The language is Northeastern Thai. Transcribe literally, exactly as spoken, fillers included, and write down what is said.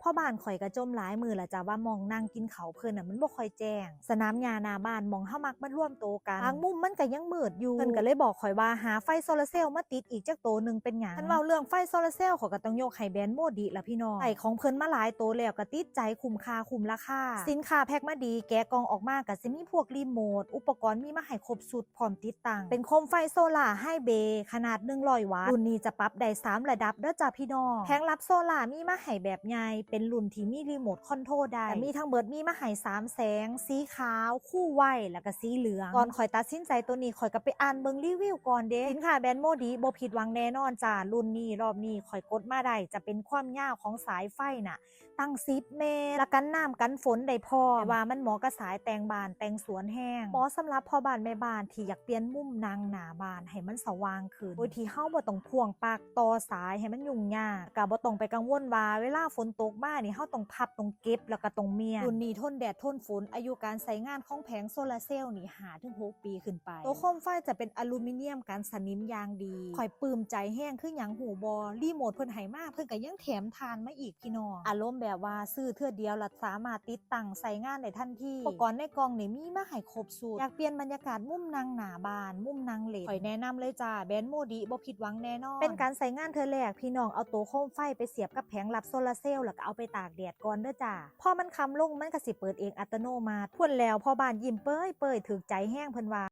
พ่อบ้านข่อยก็จ่มหลายมื้อละจ้ะ ว่าหม่องนั่งกินข้าวเพิ่นน่ะมันบ่ค่อยแจ้ง สนามหญ้าหน้าบ้านหม่องเฮามักมารวมโตกัน บางมุมมันก็ยังมืดอยู่ เพิ่นก็เลยบอกข่อยว่าหาไฟโซลาร์เซลล์มาติดอีกจักโตหนึ่งเป็นหยัง คันเว้าเรื่องไฟโซลาร์เซลล์ ข่อยก็ต้องยกให้แบรนด์โมดิละพี่น้อง ใช้ของเพิ่นมาหลายโตแล้วก็ติดใจ คุ้มค่าคุ้มราคา สินค้าแพ็คมาดี แกะกล่องออกมาก็สิมีพวกรีโมท อุปกรณ์มีมาให้ครบชุด พร้อมติดตั้ง เป็นโคมไฟโซลาร์ไฮเบย์ขนาดหนึ่งร้อยวัตต์ รุ่นนี้จะปรับได้สามระดับเด้อจ้าพี่น้อง แผงลับโซลาร์มีมาให้แบบใหญ่ เป็นรุ่นที่มีรีโมทคอนโทรลได้ แต่มีทั้งเบิดมีมาให้สามแสง สีขาว คู่ไว แล้วก็สีเหลือง ก่อนข่อยตัดสินใจตัวนี้ ข่อยก็ไปอ่านเบิ่งรีวิวก่อนเด้ สินค้าแบรนด์โมดิบ่ผิดหวังแน่นอนจ้า รุ่นนี้รอบนี้ข่อยกดมาได้ จะเป็นความยาวของสายไฟน่ะ ตั้งสิบเมตร และกันน้ำกันฝนได้พร้อม แต่ว่ามันเหมาะกับสายแต่งบ้านแต่งสวนแฮง เหมาะสำหรับพ่อบ้านแม่บ้านที่อยากเปลี่ยนมุมนั่งหน้าบ้านให้มันสว่างขึ้น โดยที่เฮาบ่ต้องพ่วงปลั๊กต่อสายให้มันยุ่งยาก ก็บ่ต้องไปกังวลว่าเวลาฝนตกมานี่เฮาต้องพับต้องเก็บแล้วก็ต้องเมียน รุ่นนี้ทนแดดทนฝน อายุการใช้งานของแผงโซลาร์เซลล์นี่ห้าถึงหกปีขึ้นไป ตัวโคมไฟจะเป็นอลูมิเนียมกันสนิมอย่างดี ข่อยปลื้มใจแฮงคือหยังฮู้บ่ รีโมทเพิ่นให้มา เพิ่นก็ยังแถมถ่านมาอีกพี่น้อง อารมณ์แบบว่าซื้อเทื่อเดียวแล้วสามารถติดตั้งใช้งานได้ทันที อุปกรณ์ในกล่องนี่มีมาให้ครบชุด อยากเปลี่ยนบรรยากาศมุมนั่งหน้าบ้าน มุมนั่งเล่น ข่อยแนะนำเลยจ้า แบรนด์โมดิบ่ผิดหวังแน่นอน เป็นการใช้งานเทื่อแรก พี่น้องเอาตัวโคมไฟไปเสียบกับแผงลับโซลาร์เซลล์ แล้วก็เอาไปตากแดดก่อนเด้อจ้า พอมันค่ำลงมันก็สิเปิดเองอัตโนมัติ พู้นแล้วพ่อบ้านยิ้มเปยๆ ถืกใจแฮงเพิ่นว่า